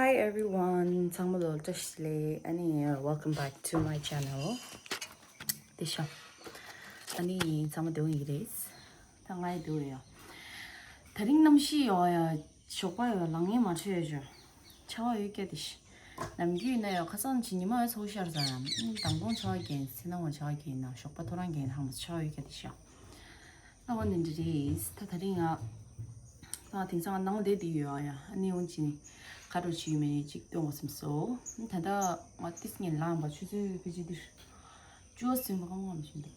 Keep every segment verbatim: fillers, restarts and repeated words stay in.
Hi everyone. ཚང་མ་ལ་བཀྲ་ཤིས་བདེ་ལེགས། ཨ་ནི། Welcome back to my channel. དེ་ཤོག་ཨ་ནི་ཚང་མ་བདེ་པོ་ཡིན་གྱི་རེད། ད་ང་ཡི་བདེ་པོ་ཡོད། དེ་རིང་གནམ་གཤིས་ཡོད་ཡ། ཞོགས་པ་ཡོད། ལངས་ཡས་མ་འཕྲོད་ཡ་ཅོ། ཆར་པ་ཡོད་སྐད་དེ་ཤི། ནམ་རྒྱུན་ཡིན་ན་ཡོད་ཁ་སང་ཕྱི་ཉི་མ་ཡོད་ཚོགས་ཤར་ཟ་ཡ། དང་པོ་ཆར་པ་རྒྱག་ཡིན། སེ་ན་ངོ་ཆར་པ་རྒྱག་ཡིན་ན་ཞོགས་པ་ཐོ་རངས་རྒྱག་ཡིན་ཧ་མ་ཆར་པ་ཡོད་སྐད་དེ་ཤི། ཨ་ཝ་ནི་འདི་རེད། ད་དེ་རིང་ང་། ང་དེང་སང་ནང་ལ་བསྡད་ཡོད་ཨ་ཡ། ཨ་ནི་འོན་ཅི་ནི། ག་རུ་བྱེད་ཡོད་མེད་ཅིག་སྟོན་དགོས་བསམ་སོང་། ད་ལྟ་ང་ཏིས་ངན་ལངས་པ་ཆུ་ཚོད་ཕལ་ཆེར་འདིར། བཅུ་པ་ཟིན་པ་སྐར་མ་ལྔ་མ་ཞིག་འདུག་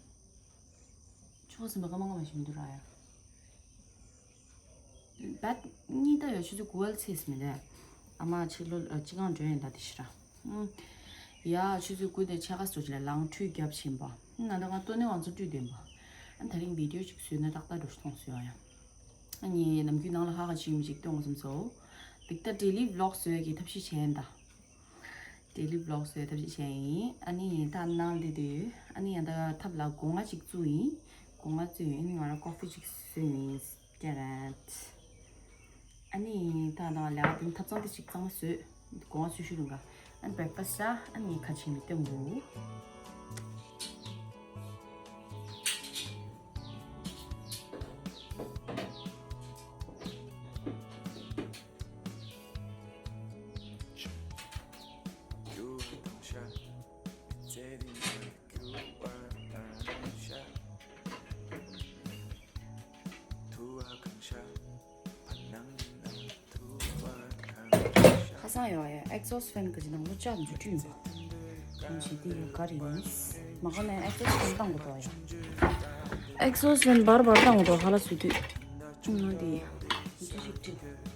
བཅུ་པ་ཟིན་པ་སྐར་མ་ལྔ་མ་ཞིག་འདུག་ར་ཡ། བད་གཉིས་ད་ཡོད་ཆུ་ཚོད་དགུ་པ་ལ་ཚེས་མི་འདུག་ཨ་མ་ཕྱི་ལོ་ལ་སྤྱི་ཁང་འགྲོ་ཡིན་ད་དེ་ཤི་ར། ཨུམ། ཡ་ཆུ་ཚོད་དགུ་དེ་ཕྱེད་ཀ་སོ་ཅི་ལ་ལངས་ཁྲུས་རྒྱབ་ཕྱིན་པ། ཨ་ད་ང་ལྟོ་ནས་ང་ཚོ་བཀྲུས་དོན་པ། ཨ་དེ་རིང་བི་ཌི་ཡོ་ཅིག་བཟོས་ན་ཏག་ཏག་འགྲོ་ཤི་མཐོང་སོང་ཡ། ཨ་ནི་ནམ་རྒྱུན་ནང་ལ་ཧ་ཧ་ཅི་མི་ཅིག་སྟོན་དགོས་བསམ་སོང་། འདི་ད་ཌེ་ལི་བི་ལོག་བཟོ་ཡ་གི་ཐབས་ཤེས་བྱས་ཡིན་ད། ཌེ་ལི་བི་ལོག་བཟོ་ཡ་ཐབས་ཤེས་བྱས་ཡིན། ཨ་ནི་ད་ནང་འདི་དུས་ཨ་ནི་ཡང་ད་ཐབ་ལ་སྒོ་ང་ཅིག་བཙུགས་ཡིན། སྒོ་ང་བཙུགས་ཡིན། ཨ་ནི་ང་རང་ཀོ་ཧྥི་ཅིག་བཟོས་ཡིན། ཀེ་རེད། ཨ་ནི་ད་ནང་ལ་དེ་ཐབ་ཚང་དེ་ཅིག་གཙང་མ་བཟོས། སྒོ་ང་བཟོས་ཤུལ་ལ་ཨ་ནི་བྷེག་ཕ་སི་ཨ་ནི་ཁ་ཆེམས་མི་སྟོན་འདུག་ཁ་སང་ཡོད་ཡ། ཨེག་ཟོ་སི་ཕེན་གི་ནང་ལོ་ལྕགས་འཇུ་འཇུ་ཡིན་པ། གང་ཞིག་དེ་ཡོད་ག་རེ་ཡིན། མ་ག་ནས་ཨེག་ཟོ་སི་ཕེན་བཏང་དགོས་དོ་ཡ། ཨེག་ཟོ་སི་ཕེན་བར་བར་བཏང་དགོས་དོ་ཧ་ལ་སུ་དུས། ཅུང་ནང་དེ། འཇུ་ཞིག་ཅིག་དེ་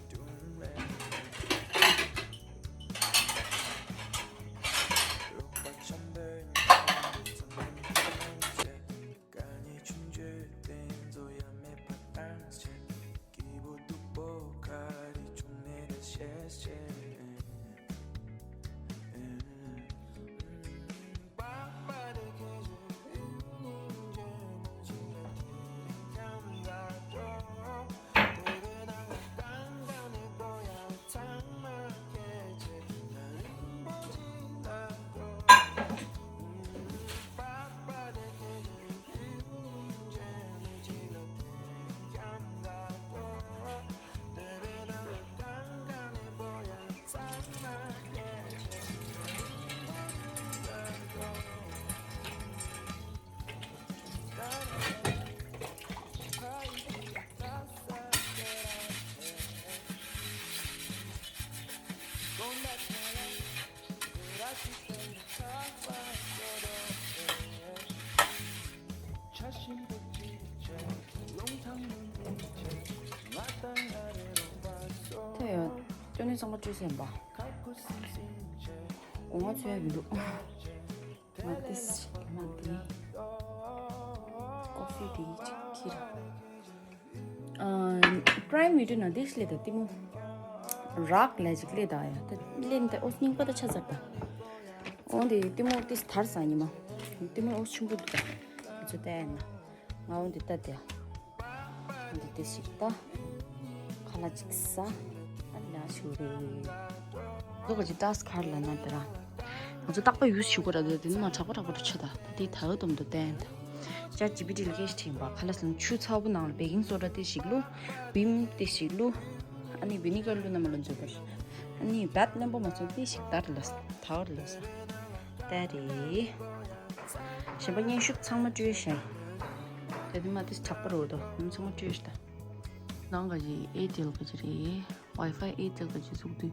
ཡང་སྐྱོན་ནི་ཚང་མ་བཀྲུས་ཟིན་པ། སྒོ་ང་ཚོས་མི་འདུག་ང་ཏིས་ང་ཏི་ཀོ་ཧྥི་དེ་ཅིག་ཁྱེར། ཨ། པྲའིམ་བི་ཌི་ཡོ་ནང་དེ་ཞིག་ལས་ད་ལྟད་མོ། རག་ལས་ཅིག་ལས་ད་ཡ། ད་ལེན་ད་ཨོ་སྙིང་པ་ད་ཆ་ཚར་ད། འོ་དེ་ལྟད་མོ་དེ་དར་ས་ཉི་མ། ལྟད་མོ་ཨོ་ཆུང་པོ་འདུག་ད། ང་ཚོ་ལྟ་ཡ་ན། ང་འོ་དེ་ལྟ་དེ། འོ་དེ་དེ་ཞིག་ད། ཁ་ལག་ཅིག་ཟ། ཨ་ལ་ཞུ་རེད། ལོ་ག་ཅིག་ཏཱས་ཁར་ལ་ན་དེ་ར། ང་ཚོ་རྟག་པར་ཡུས་ཞུ་གོ་ར་དེ་ནི་མ་དྲག་པོ་དྲག་པོ་དུ་ཆ་ད། ད་དེ་ད་འོ་དོམ་དུ་བསྟན་ད། ཅར་ཇི་པི་ཊི་ལ་སྐད་ཆ་དྲིས་པ་ཁ་ལག་ཟ་ཆུ་ཚ་པོ་ནང་ལ་བེ་ཀིང་སོ་ཌ་དེ་ཞིག་བླུགས། བིམ་དེ་ཞིག་བླུགས། ཨ་ནི་བི་ནི་གར་བླུགས་ན་མ་ལོ་འཛོལ་བར། ཨ་ནི་བད་རྣོན་པོ་མ་ཚོ་དེ་ཞིག་ད་རེ་ལ་ད་རེ་ལ་ས། ད་རེ། གཞན་པ་སྙན་ཞུ་ཚང་མ་སྤྲོད་ཤེས། དེ་དུ་མ་དེ་དྲག་པོ་རོ་དོ་ནམ་ཚང་མ་སྤྲོད་ཤེས་ད། ནང་ག་ཅི་ཨེར་ཊེལ་ག་ཅི་རེད། ཝའི་ཕའི་ཨེར་ཊེལ་ག་ཅི་ཟུག་དུས།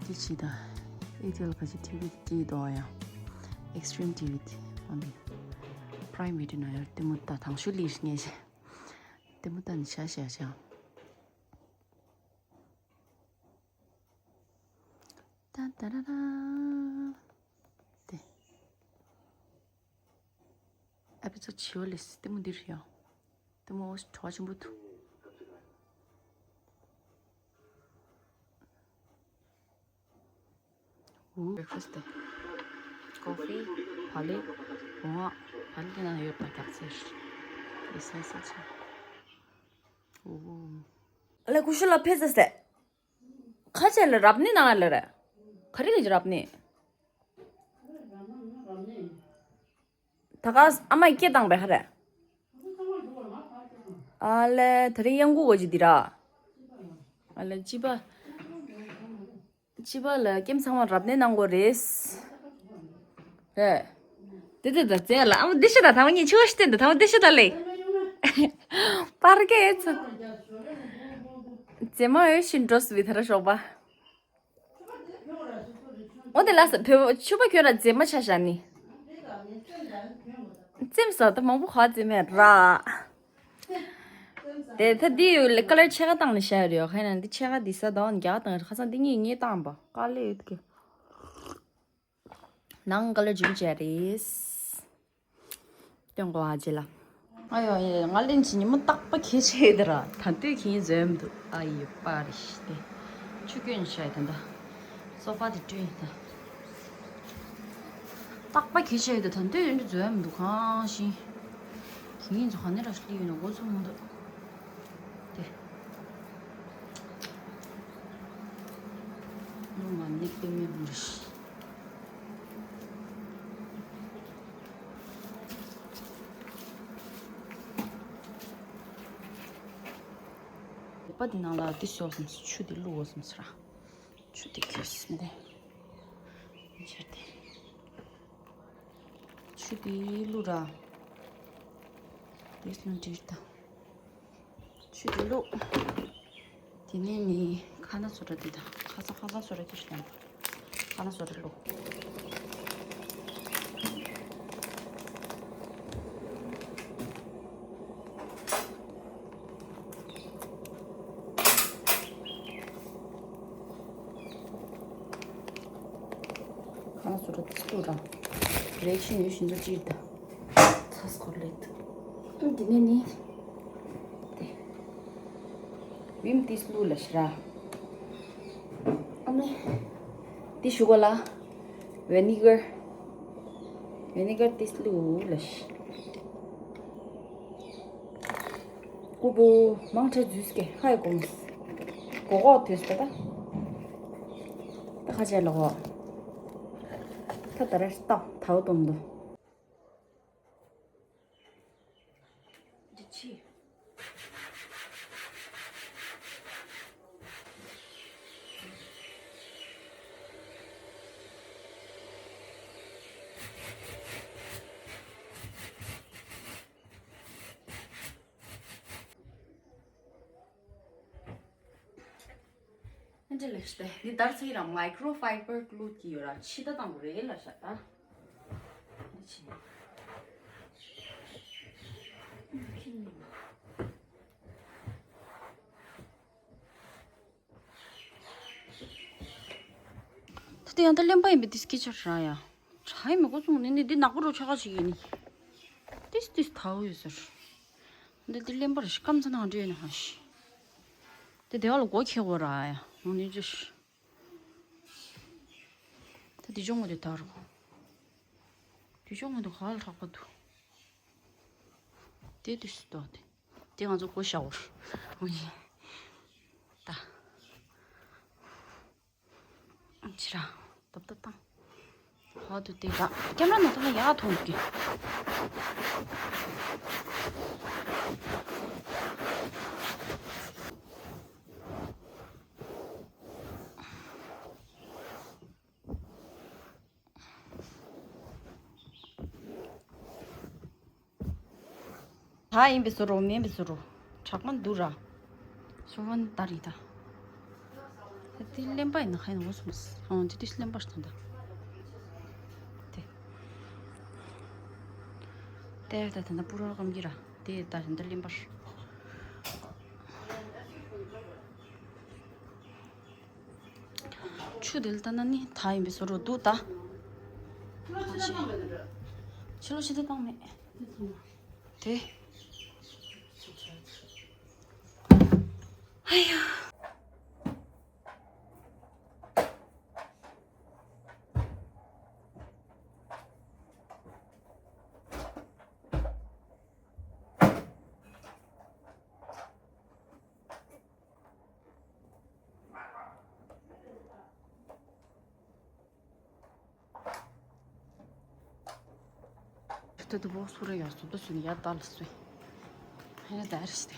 དེ་ཅི་ད། ཨེར་ཊེལ་ག་ཅི་ཊི་ཝི་དེ་དོ་ཡང་། ཨེག་སི་ཊྲིམ་ཊི་ཝི་དེ། འོན་ཏེ། པྲའིམ་བི་ཌི་ཡོ་ན་ཡང་ལྟད་མོ་ད་དང་ཤོས་ལིར་ངེས་ཤེས། ལྟད་མོ་ད་ནི་ཤ་ཤ་ཤ། ཏན་ཏན་ར་ར། དེ། ཨེ་པི་སོ་ཌི་བཞི་པ་ལས་ལྟད་མོ་འདིར་ཡོད། ལྟད་མོ་བྲོ་བ་ཆེན་པོ་འདུག་འུ། བྷེག་ཕ་སི་ཊི་དེ། ཀོ་ཧྥི། བག་ལེབ། སྒོ་ང་། བག་ལེབ་དེ་ནང་ཡོད་པ་རྒྱག་ཚེ། ཡེ་སེ་སེ་ཆེ། འུ། ཨ་ལེ་ཀུ་ཤུ་ལ་ཕེ་ཟེར་སེ། ཁ་ཆེ་ལ་རབ་གནས་ནང་ལ་རེད། ག་རེ་གི་རབ་གནས། ད་ག་ཨ་མ་སྐད་བཏང་པའི་ཧ་རེད། ཨ་ལེ་དེ་རིང་གཡང་འགུག་འོ་ཅི་འདི་ར། ཨ་ལེ་ཅི་པ། ཅི་པ་ལ་ཀེམ་ཚང་མ་རབ་གནས་གནང་དགོས་རེད། རེད། དེ་དེ་ད་རྫས་ལ་ཨ་མ་འདི་ཤི་ད་ཐང་ཉི་ཆུ་ཤི་སྟེ་འདི་ཐང་འདི་ཤི་ད་ལེ། པར་གེ་ཚ། རྫས་མ་ཡོད་ཤི་འགྲོ་སི་བི་ཐ་ར་ཤོག་པ། འོ་དེ་ལ་ས་བོད་ཕྱུ་པ་ཁྱོད་ར་རྫས་མ་ཆ་བཞག་ནི། རྫས་ས་ད་མང་པོ་ཁ་རྫས་མེད་ར། དེ་ད་འདི་ཡོད་ལེ་ཀ་ལར་ཕྱེད་ཀ་བཏང་ནས་བཞག་ཡོད་རེད། ཡོད་ཁ་ན་འདི་ཕྱེད་ཀ་འདི་ས་དང་རྒྱ་གར་དང་ཁ་སང་འདི་གཉིས་ངས་བཏང་པ་དཀའ་ལས་ཡོད་ཀི། ནང་ཀ་ལར་འཇུག་བྱས་རེད། སྟོན་གོ་ཨ་ཅེ་ལ། ཨ་ཡོ་ཡེ་ང་ལན་ཅི་ཉི་མ་རྟག་པ་ཁྱེད་ཆེ་དེ་ར་ད་ལྟོས་ཁྱེད་འཛོམས་འདུག་ཨ་ཡོ་པ་རེ་ཤི་ཏེ། ཆུ་སྐྱོན་ཆ་ཡི་ད་ད། སོ་ཕ་དེ་བསྐྲུན་ཡི་ད། རྟག་པ་ཁྱེད་ཆེ་དེ་ད་ལྟོས་ཡོད་འདི་འཛོམས་འདུག་གང་ཤི། ཁྱེད་ཉིན་ཚོ་ག་ནས་ར་ཤི་ཡོད་ན་འགོ་ཚུགས་མི་འདུག་དེ། ལུང་ང་ནི་དཔེ་མེད་མི་རེད། པ་འདི་ནང་ལ་འདི་ཤོག་སམ་སོ་ཆུ་འདི་བླུགས་འོ་སམ་སོ་ར། ཆུ་འདི་ཁྱོད་སི་མི་དེ། ཆར་དེ། ཆུ་འདི་བླུགས་ར། འདི་སྣོན་འདྲིར་ད། ཆུ་དེ་བླུགས། དེ་ནས་ནི་ཁ་སྣ་བཟོ་གྲྭ་དེ་དང་ཁ་སང་ཁ་སང་བཟོ་གྲྭ་དེ་ཞིག་དང་། ཁ་སྣ་བཟོ་གྲྭ་བླུགས། ཁ་སྣ་བཟོ་གྲྭ་དེ་བླུགས་ར། རེག་ཤིན་ཡོད་བཞིན་དུ་ཅིར་དང་། ཚ་སྐོར་ལེགས་འདུག་འདི་ནས་ནི། དེ། བིམ་ཏིས་ལུ་ལ་ཤི་ར། ཨ་མེ། འདི་ཞུ་གོ་ལ། ཝེ་ནི་གར། ཝེ་ནི་གར་ཏིས་ལུ་ལ་ཤི། ཀུ་བུ་མང་ཆེ་ཛུས་ཀེ་ཧའི་གོམས། གོ་གོ་ཐོས་པ་ད། ད་ཁ་ཆེ་ལ་གོ། ད་ད་རེ་ཏོ་ཐའུ་ཏོམ་དུ། འདི་ཕྱི། འདི་ལས་ཏེ་འདི་ལྟར་ཚིག་ར་མའི་ཀྲོ་ཕའི་བར་ཀླུ་གི་ཡོད་ར་ཕྱི་ད་དང་རེད་ལ་ཤ་ད། ད་ལྟ་ཡང་ད་གླེན་པ་ཡིན་པའི་འདི་སྐད་ཆ་ར་ཡ། གྲ་ཡི་མི་གོ་ཚུགས་ནི་ནི་འདི་ནག་པོ་རོ་ཆ་ག་ཞིག་ཡིན་ནི། ཏིས་ཏིས་ཐའུ་ཡོད་ཟེར། འདི་འདི་གླེན་པ་ར་ཤི་སྐམ་ཚ་ནང་འདྲེས་ནི་ཧ་ཤི། དེ་དེ་བ་ལ་སྒོ་ཁེགས་པ་ར་ཡ། འོ་ནི་ཅི་ཤི། ད་དེ་ཅོང་ངོ་དེ་དར་གོ། དེ་ཅོང་ངོ་དེ་ག་ལ་དྲག་པ་འདུག་དེ་དུས་སུ་ཏོ་དེ། དེ་ང་ཚོ་སྒོ་བཞག་འོ། འོ་ཡིན། ད། ཕྱི་ར། ཏབ་ཏབ་བཏང་། ཧོ་དུ་དེ་ད། ཀེམ་ར་ནང་ཐོག་ལ་ཡག་ཐོག་གི། ད་ཡིན་པའི་བཟོ་རོ་མིན་པའི་བཟོ་རོ། དྲག་མ་འདུག་ར། སོ་བན་ད་རི་ད། ད་དེ་གླེན་པ་ཡིན་ན་ཁ་ཡིན་ནོ་སོང་། ཨང་དེ་དུས་གླེན་པ་ཞིག་ད། དེ། དེ་ད་ད་ད་པུ་རོ་ར་ཀམ་གི་ར། དེ་ད་ད་གླེན་པ་ཞིག་ཆུ་དེ་ལ་ལྟ་ན་ནི་ད་ཡིན་པའི་བཟོ་རོ་འདུག་ད། ཕྱི་ལོ་ཕྱི་ལོ་ཕྱི་ལོ་ཕྱི་ལོ་བཏང་མེད། དེ། ཨ་ཡ། ད་དུ་བོགས་སུ་རེ་ཡོད་སུ་ད་སུ་ནི་ཡར་ལྟ་ལ་སུ། ཧེ་ན་ད་རེ་ཤི་དེ།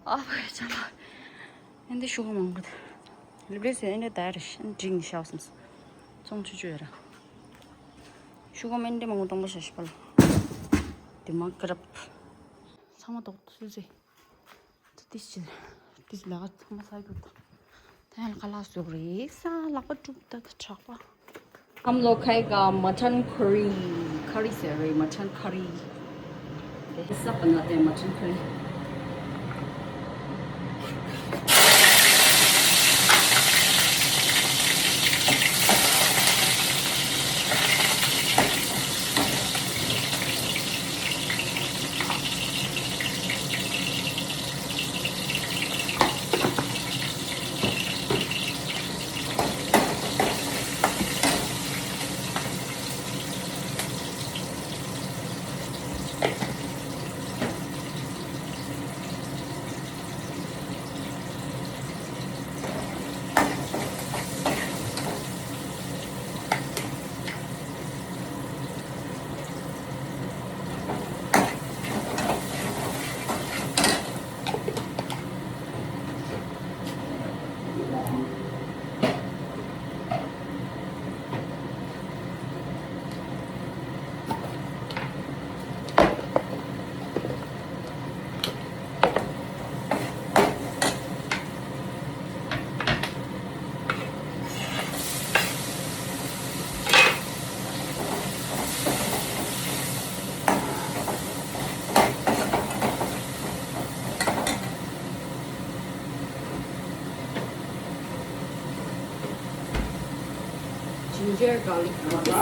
ཨ་ཕ་ཡ་ཅ་ལག་ཨེ་འདི་ཤུ་གུ་མང་པོ་དེ། ལིབ་རེ་སེ་ཨེ་འདི་ད་རེ་ཤི་ཨེ་འདི་འགྲིག་ནི་ཤའོ་སམ་སི། ཙོང་ཆུ་ཆུ་ཡོད་ར། ཤུ་གུ་མེན་འདི་མང་པོ་གཏོང་པོ་ཤ་ཤི་པ་ལ། དེ་མ་ཀ་རབ། ཚང་མ་དོག་སུ་ཟེ། ཏིས་ཅི། ཏིས་ལ་ཚང་མ་ས་རྒྱུ་དང་། ད་ཡང་ཁ་ལག་བཟོ་རེད་ས་ལག་པ་དཀྲུག་ད་ད་དྲག་པ། हम लोग खाएगा मटन करी। करी से रही मटन करी। ये सब बनाते हैं mutton curry. Ginger garlic paste.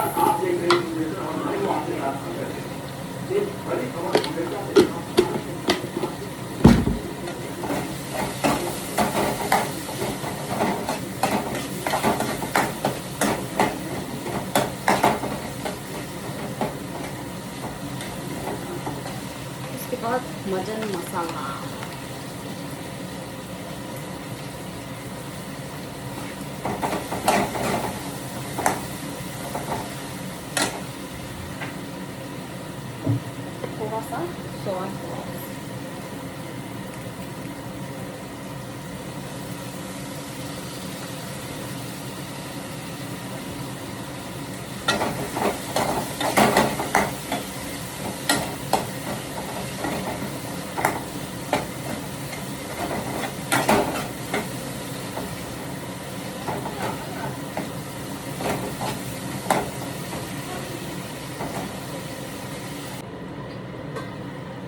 उसके बाद मटन मसाला। थोड़ा सा सोया सॉस।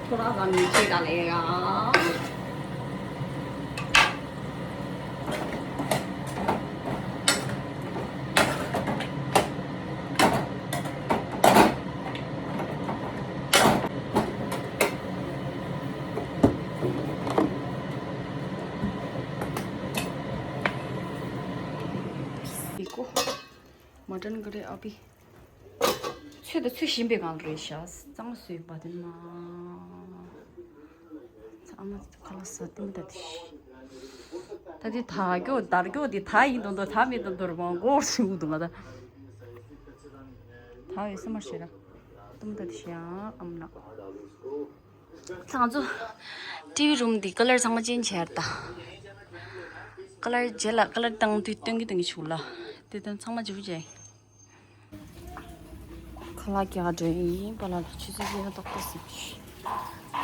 थोड़ा सा नीचे डालेगा। देखो, मटन करी अभी। ཚོད་ད་ཚོད་བཞིན་པའི་སྒང་རེད་ཤག་གཙང་མ་བཟོས་པ་དེ་མ། ཚང་མ་ཁ་ལག་ཟ་དུས་ད་དེ་ཤི། ད་དེ་ད་སྐྱོ་དར་སྐྱོ་དེ་ད་ཡིན་དོན་དུ་ད་མེད་དོན་དུ་རུ་མང་སྐོར་ཞིག་འུ་འདུག་ང་ད། ད་ཡོད་སེམས་མ་ཤེས་ར། དུམ་ད་དེ་ཤི་ཡང་ཨམ་ན། ང་ཚོ་ཊི་ཝི་རུམ་འདི་ཀ་ལར་ཚང་མ་ཅན་བྱས་ད། ཀ་ལར་རྗེས་ལ་ཀ་ལར་བཏང་དུས་སྟོན་གི་སྟོན་གི་བྱུང་ལ། དེ་དོན་ཚང་མ་བརྗེ་པོ་བྱས། ཁ་ལག་རྒྱག་འགྲོ་ཡིན་པ་ལ་ལ་ཆུ་ཚོད་བརྒྱད་ན་ཏག་ཏག་ཟིན།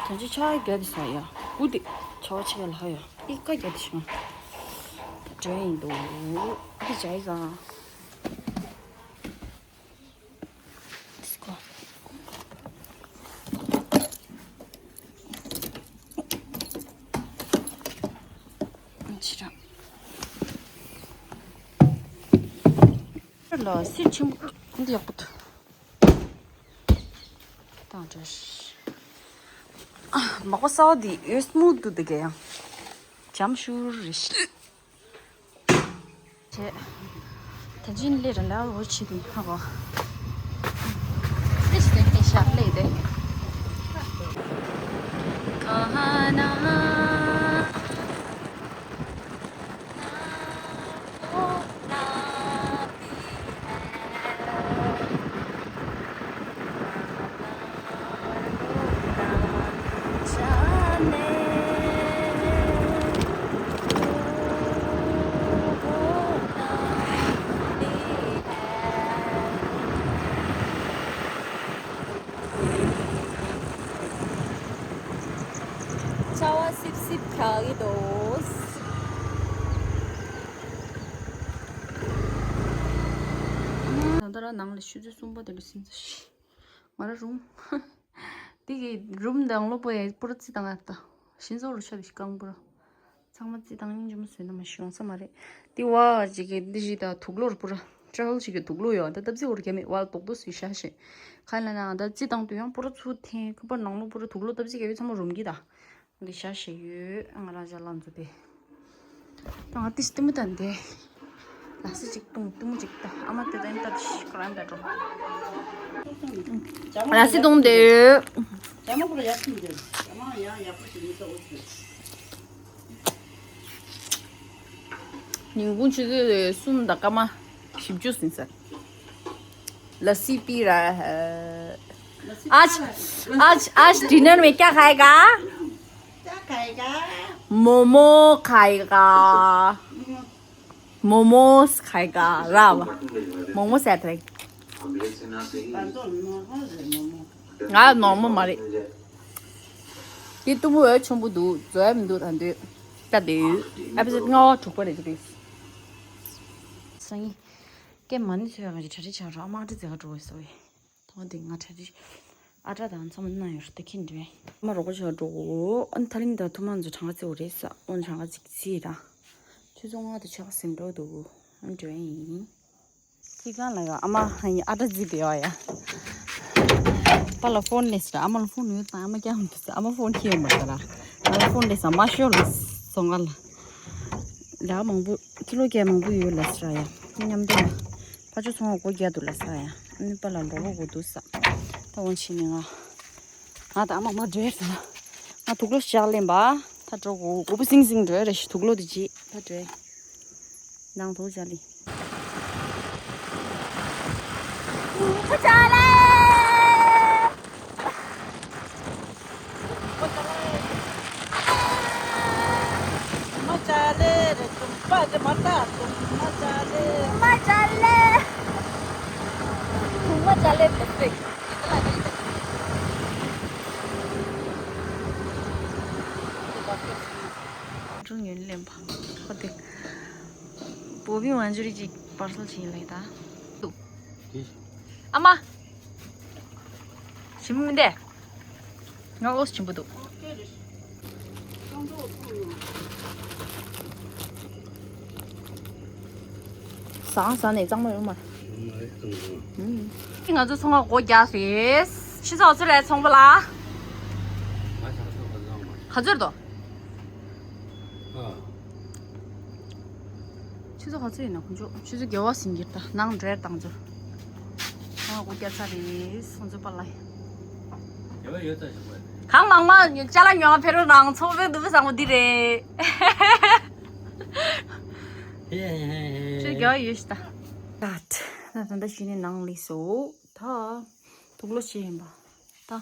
དོན་ཆུ་ཆ་རྒྱག་དེ་ས་ཡ། འུ་དེ་ཆ་བ་ཆེ་ལ་ཡ། ཨི་ཀ་རྒྱག་དེ་ཤང་། འགྲོ་ཡིན་འདུག་ཨི་ཇའི་ག། Let's go. ལ་སིར་ཆེན་པོ་འདི་ཡག་པོ་འདུག་དང་འདྲ། ཨ། མག་པ་སའོ་འདི་ཡོད་སྨུག་འདུག་འདི་ག་ཡང་། འཇམ་ཤུར་རེ་ཞིག་བྱས། ད་ཅིན་ལས་ར་ལ་འོ་ཆི་དུ་ཧ་གོ། ཨེ་ཤི་དེ་ཤ་ལས་དེ། ག་ཧ་ན། ཡག་གི་འདུག་ད་ལྟ་ར་ནང་ལ་ཆུ་ཚོད་གསུམ་པ་དེ་ལ་ཟིན་ཚར་ཤག་ང་ར་རུམ། དེ་གི་རུམ་དང་ལོ་པོ་ཡ་པུ་ར་རྩི་དང་ཨ་ད། ཤིན་ཙོ་རུ་ཆ་བི་ཤི་གང་པུ་ར། ཚང་མ་རྩི་དང་སྙིང་རྗེ་མོ་བཟོས་ན་མ་ཤི་ཡོང་ས་མ་རེད། དེ་བ་ཅིག་གི་འདི་ཞིག་ད་དུག་ལོར་པུ་ར། ཊ་ཝལ་ཞིག་གི་དུག་ལོ་ཡོད་ད་སྟབས་ཚེ་འོར་རྒྱ་མེད་བ་དོག་དོག་སུས་ཤ་ཤེ། ཁ་ལ་ན་ད་རྩི་དང་དུ་ཡང་པུ་ར་ཚུ་འཐེན་ཁ་པར་ནང་ལོ་པུ་ར་དུག་ལོ་སྟབས་ཚེ་ག་བི་ཚང་མ་རུམ་གི་ད། འདི་ཤ་ཞིག་ཡོད་ང་རང་ཞག་ལམ་འཛུལ་ཏེ། ང་ཏིས་ཏི་མུ་ཏན་དེ། ལ་སི་ཅིག་བཏུང་ཏི་མུ་ཅིག་ཏ་ཨ་མ་དེ་དེན་ཏ་ཤི་ཀ་རན་ཏ་འགྲོ། ལ་སི་བཏུང་དེ། ཉིན་གུང་ཆུ་ཚོད་གསུམ་དང་སྐར་མ་བཞི་བཅུ་ཟིན་ས། लस्सी पी रहा है। आज आज आज डिनर में क्या खाएगा? क्या खाएगा? मोमो खाएगा। मोमोज खाएगा। राव। मोमोज है ट्राई। ང་ནོར་མོ་མ་རེད། དེ་ཏུ་མུ་འོད་ཆེན་པོ་འདུག་བཟོ་ཡ་མི་འདུག་ད་འདོད། ད་འདོད། ཨ་ཕི་ཟེར་ལྔ་བ་དྲུག་པ་རེད་འདུག་སང་ཉིན། སྐད་མ་ཎི་འཚོལ་ཡག་གི་གྲ་སྒྲིག་བྱ་རོགས། ཨ་མ་ཨ་ཏི་རྩེ་ག་འགྲོ་དགོས་སོ་ཡི། ཐོག་དེ་ང་གྲ་སྒྲིག་ཨ་ཏྲ་དང་ཚང་མ་ནང་ཡོད་རེད་ད་ཁྱེད་འདྲི་བས། ཨ་མ་རོགས་པ་བྱ་འགྲོ་གོ་ཨ་ནི་ཐ་ལིང་དང་ཐུ་མ་ཚོ་གྲངས་ཀ་རྩེ་བ་རེད་ས་ཨོ་ནི་གྲངས་ཀ་ཅིག་རྩིས་ར། ཆུ་ཚོད་ལྔ་དང་ཕྱེད་ཀ་ཟིན་འགྲོ་འདུག་ཨ་ནི་འདྲི་བས་ཡིན། ཁྱི་གང་ལ་ཡོད་ཨ་མ་ཧ་ཡིན་ཨ་ཏྲ་རྩིས་དེ་ཡོད་ཡ། པ་ལ་ཕོན་ལས་ས་ཨ་མ་ལ་ཕོན་ཡོད་ད་ཨ་མ་ཀྱང་མི་ཐུབ་ས་ཨ་མ་ཕོན་ཁྱི་ཡོད་མ་རེད་ད་ར། ང་ལ་ཕོན་ལས་ས་མ་ཤོར་ལ་སོང་ང་ལ། ལ་མང་པོ་ཀི་ལོ་བརྒྱ་མང་པོ་ཡོད་ལ་ས་ར་ཡ་མཉམ་དུ་ལ། ཕ་ཆུ་ཚོང་བ་སྒོ་རྒྱག་ཏུ་ལ་ས་ཡ། ཨ་ནི་པ་ལ་འགྲོ་གོ་གོ་འདུག་ས། ད་འོན་ཕྱིན་ནི་ང་། ང་ད་ཨ་མ་མ་འདྲེས་ས། ང་དུག་ལོ་ཞག་ལེན་པ། ད་འགྲོ་གོ་གོ་བུ་སིང་སིང་འགྲོ་རེ་ཞིག་དུག་ལོ་དུ་ཅི། ད་འདྲེ། ནང་དུ་ཅ་ལི། མ་ཅ་ལེ་རེད་དུམ་པ་དེ་མ་ལྟ་དུམ་མ་ཅ་ལེ། མ་ཅ་ལེ། དུམ་མ་ཅ་ལེ་དེ་སེ། ཀྲུང་ཡོན་ལེན་པ་ཁོ་དེ། བོ་བི་མ་འཇུ་རི་ཅིག་པར་སལ་ཅིག་ཡིན་ལེ་ད། ཨ་མ། ཞིམ་མི་འདེ། ང་ཨོ་སི་ཆེན་པོ་འདུག་ཟ་ཟ་ནས་གཙང་མ་ཡོང་མ། ང་ཚོ་ཚོང་ཁང་སྒོ་རྒྱག་ཟེར། ཕྱི་ཚོགས་ཚུར་རེད་ཚོང་པ་ལ། ག་ཚོད་དོ། ཆུ་ཚོད་ག་ཚོད་ཡིན་ན་ཁོང་ཚོ་ཆུ་ཚོད་བརྒྱད་པ་ཟིན་གྱི་རེད་ད་ནང་འདྲེར་བཏང་ཚོ། ཨ་སྒོ་རྒྱག་ཚར་རེད་སོང་ཚོད་པ་ལ། རྒྱལ་བ་ཡོད་ཚ་ཞིག་པ། གང་མང་མང་ཅ་ལག་ཉོ་བ་ཕེ་རོ་རང་ཚོགས་པའི་འདུག་པའི་བཟང་པོ་འདི་རེད། ཧེ་ཧེ་ཧེ་ཧེ། ཆུ་ཚོད་བརྒྱད་པ་ཡོད་ཤི་ད། ད་ད་ད་ད་ཤི་ནས་ནང་ལས་སོ་ད། དུག་ལོ་ཆེ་ཡིན་པ། ད།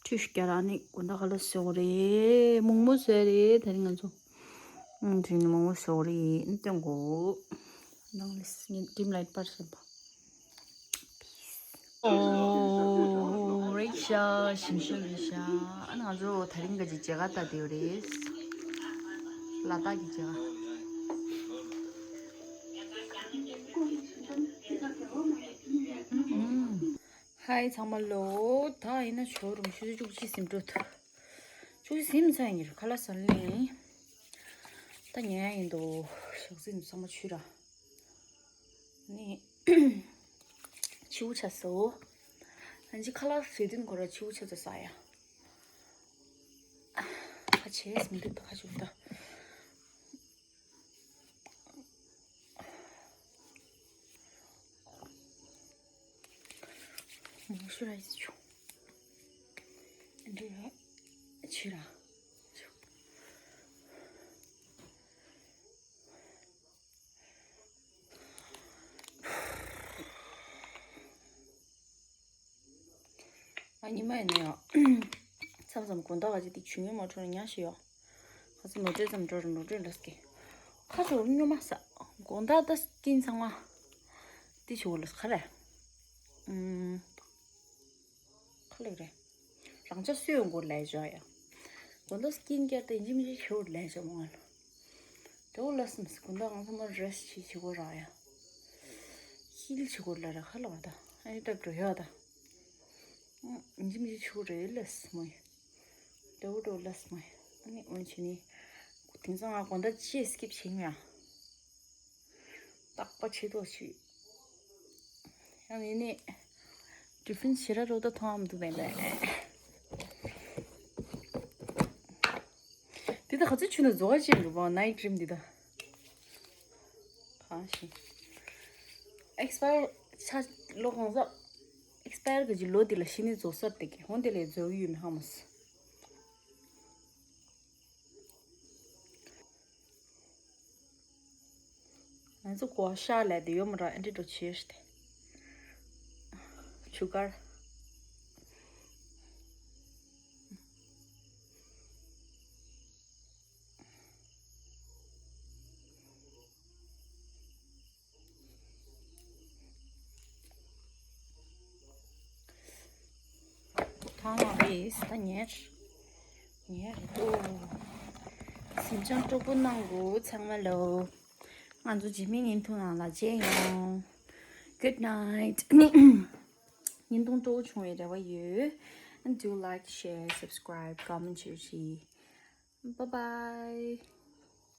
ཁྲུས་རྒྱ་ར་ནི་དགུན་ཟླ་ག་ལ་བཟོ་རེད། མོག་མོག་བཟོས་རེད་དེ་རིང་ང་ཚོ། ཨུམ་དེ་ནི་མོག་མོག་བཟོ་རེད་ཨུམ་སྟོན་གོ། ནང་ལ་སི་ཌིམ་ལའེཊ་པར་ཟིན་པ། ཨོ་རེད་ཤག་ཞིམ་ཤོས་རེད་ཤག་ཨ་ནི་ང་ཚོ་དེ་རིང་ག་ཅིག་མཇལ་ཁ་ལྟ་དེ་རེད། ལ་དྭགས་ཀྱི་མཇལ་ཁ། ཧའི་ཚང་མ་ལོ། ད་ཡིན་ན་ཞོ་རུམ་ཆུ་ཚོད་བཅུ་གཅིག་ཟིན་འགྲོ་ཐུབ། ཆུ་ཚོད་ཟིན་ཚར་ཡིན་ཁ་ལག་ཟ་ལེ། ད་ཉལ་ཡ་ཡིན་དོ། ཞག་ཚི་ཚང་མ་ཆུ་ར། ནི། ཆིའུ་ཆ་སོ། ཨན་ཅི་ཁ་ལག་ཟེ་དུན་ཁོ་ར་ཆིའུ་ཆ་ཚ་ཟ་ཡ། ཁ་ཆེས་མི་འདུག་ད་ཁ་ཆུ་ད། མོ་ཤུ་ར་ཡིས་ཆུ། འདི་ཆུ་ར། ཨ་ཉི་མ་ཡིན་ན་ཡང་། མཚམས་མཚམས་དགོང་དག་ག་ཅིག་དེ་ཆུ་ཉོ་མ་འཕྲོ་ན་ཉག་ཞིག་ཡོད། ཁ་ཚོ་ནོར་འཁྲུལ་ཙམ་འགྲོ་རུ་ནོར་འཁྲུལ་འདྲ་སྐྱེ། ཁ་ཆུ་རུ་ཉོ་མ་ས། དགོང་དག་ད་སྐྱིན་ཚང་མ། དེ་ཆུ་བོ་ལ་ཁ་རེ། ཨུམ། ཁ་ལེགས་རེད། རང་ཅག་སུས་ཡོང་དགོས་ལས་བཞག་ཡ། དགོང་དག་སྐྱིན་བསྐྱར་ཏེ་ཡིན་གཅིག་མིན་གཅིག་ཞོར་ལས་བྱ་མོ་ང་ལ། དེ་འོ་ལ་སམ་སི་དགོང་དག་ང་ཚང་མ་རེ་སི་ཊི་བྱེད་དགོས་ར་ཡ། ཧིལ་བྱེད་དགོས་ལ་ར་ཁ་ལ་བ་ད། ཨ་ནི་ཏྲབ་འགྲོ་ཡ་ད། ཡིན་གཅིག་མིན་གཅིག་ཞོར་རེ་ལ་སི་མོ་ཡ། དེ་འོ་འགྲོ་ལ་སི་མོ་ཡ། ཨ་ནི་འོན་ཆེ་ནི། དེང་སང་ང་དགོང་དག་ཅི་སི་ཀིབ་བྱེད་མི་ཡ། རྟག་པ་ཆེ་ཏོག་ཆུ། ཡང་ཡིན་ནི། ཌི་ཕན་ཞེ་ར་རོ་ད་མཐོང་ཨམ་འདུག་མེད་པས། འདི་ད་ག་ཚོད་ཆུ་ན་རྫོགས་ཀ་ཅན་འདུག་བ་ནའི་ཊི་རིམ་འདི་ད། གང་ཞིག་ཨེག་སི་པ་ཡར་ཆ་ལོ་གང་ཟག་ཨེག་སི་པ་ཡར་གི་ལོ་འདི་ལ་ཤི་ནི་རྫོགས་སར་དེ་གི་ཧོན་དེ་ལས་རྫོགས་ཡོད་མི་ཧ་མ་སི། ང་ཚོ་གོ་ཤ་ལས་དེ་ཡོད་མ་ར་ཨེ་འདྲི་འགྲོ་ཆེ་ཤི་དེ། ཆུ་ཀར། ཐང་བ་རེས་ད་ཉེར། ཉེར་དུ། སེམས་ཅན་སྤྲོ་པོ་གནང་དགོས་ཚང་མ་ལོ། ང་ཚོ་རྗེས་མའི་བརྙན་ཐུང་ནང་ལ་མཇལ་ཡོང་། Good night. བརྙན་ཐུང་སྤྲོ་བོ་བྱུང་བའི་རེ་བ་ཡོད། And do like, share, subscribe, comment, share. Bye bye.